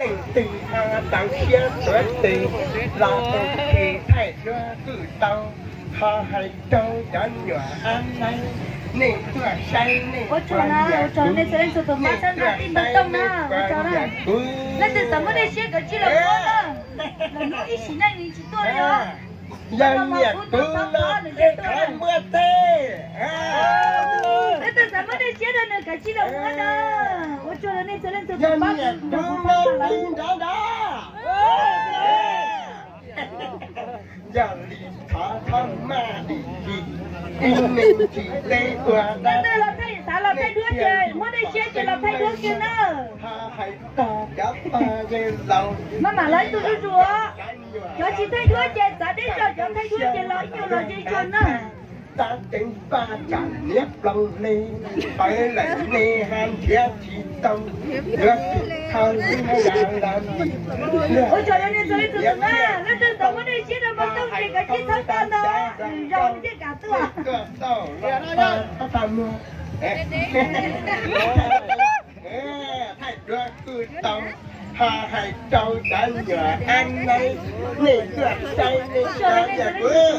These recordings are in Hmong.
Leej twg ho tau siab tuav tes los ua ke thaij duab kuj tau, ho hais rau cov nyuam ab laib, nej tuaj saib nej puas nyiam kuv, nej tuaj saib nej puas nyiam kuv. Leej twg xav muab dej siab kav tsij los muab na, lwm hnub ib sim neej nws tsis tuaj li os. Yog nyiam kuv no ces thov muab tej. Leej twg xav muab dej siab rau nws kav tsij los muab na. Ua tsaug rau nej txhua leej txhua tus pab kuv nrog kuv tau tas lawm. Yog li thov thov maj dim kis, ib me ntsis teb ua dab. Leej twg los thaij, xav los thaij duab ces muab dej siab ces los thaij duab kiag na. Ho hais txog cov pog laus, maj mam los ib tug zuj zus. Cov tsis thaij duab ces txav deb zog, cov thaij duab ces los ib nyuag los ze zog na. Txav ceev paj tsam niab ploog hle, pawv lawm ne ha nrhiav tsis tau, yuav tsum thawj lub ya los lim. Ua tsaug rau nej txhua leej txhua tus na, leej twg tau muab dej siab rau Npawg Tooj ces kav tsij txhawb tau ntau, zoo thiaj kam tuaj. Thaij duab kuj tau, ho hais rau cov nyuam ab laib, nej tuaj saib nej puas nyiam kuv,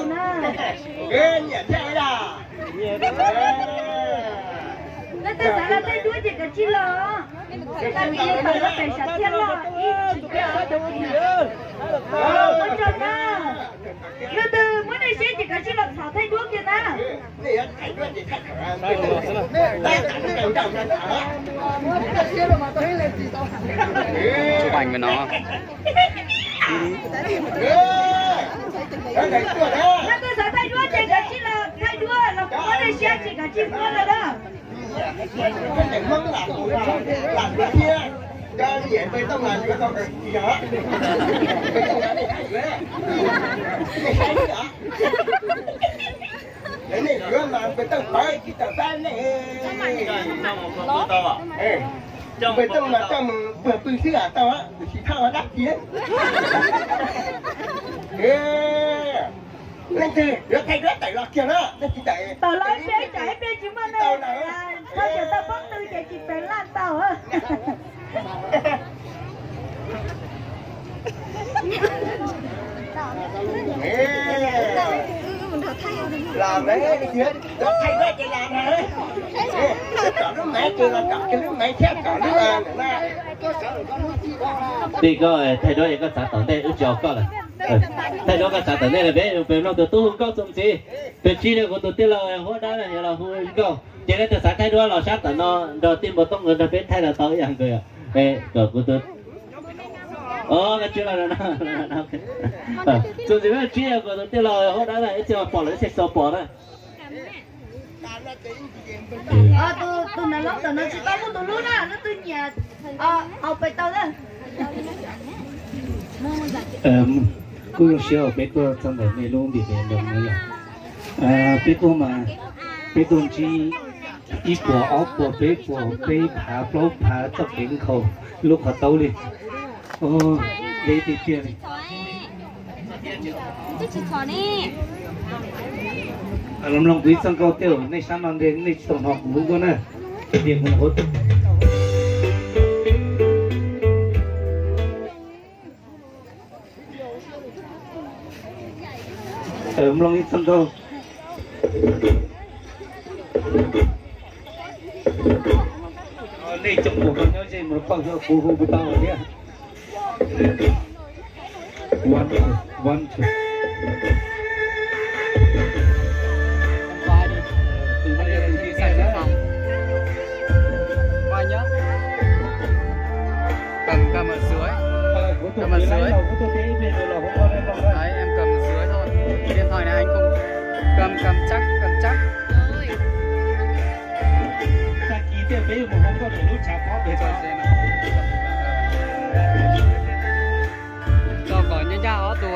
nyiam thiab los. Leej twg xav los thaij duab ces kav tsij los. Thaij duab pem sam thiaj los ib tsis. Ua tsaug na. Leej twg muab dej siab ces kav tsij los txhom thaij duab kiag na. Chụp ảnh với nó. Leej twg xav thaij duab ces kav tsij los thaij duab, los muab dej siab ces kav tsij muab los na. Npawg Tooj mas coj mus puag pw xwb as tau, kuv tsis thaij ua dab tsi. Leej twg yuav thaij duab tawm los kiag na, leej twg tawm, tawm los ib pliag, tsam ib pliag tsis muaj neeg, thaij tawm tau pob tw ces tsis pem laj tau. Los, thaij duab ces los na. Tsom lub maiv ces los tsom kiag lub maiv thiab tsom lub na. Tij koj thaij duab es koj txav tom ntej wb tsis ua koj lawm. Thaij duab koj txav tom ntej lawm peb pem mloog tus tub hu nkauj txuas ntxiv. Pem tsis no kuv tus tij laug Huab Dawb no yog los hu nkauj. Ces leej twg xav thaij duab los sab tom no nrog tij Npawg Tooj nrog peb thaij los tau ib yam nkaus yom. Kom kuv tus, o, tsis, txuas ntxiv peb tsib yog kuv tus tij laug Huab Dawb na, ib txhia pom lawm ib txhia tsis pom na. Tus, tus nav loob ntawm no tsis tau muaj tus hlub na, leej twg nyiam, au pem tau na. Kuj zoo siab uas peb tuaj txog ntawm nej lub ntiaj teb no yom. Peb tuaj mas, peb tuaj ntsib ib puas ob puas peb puas peb phav plaub phav txoj kev nkhaus lub qhov taub li. Deb tiag tiag li. Los mloog kuv ib txoj nkauj tej uas nej sab no nthe nej tsis tau hnov kuv lub nkauj na. Mloog ib txoj nkauj. Nej cov uas nyob ze mus pauj xyuas kuv hu kuv tau thiab. One, two, one, two. Em cầm ở dưới thôi. Điện thoại này anh không, cầm, cầm chắc, cầm chắc. Tso kom ncaj ncaj ob tug,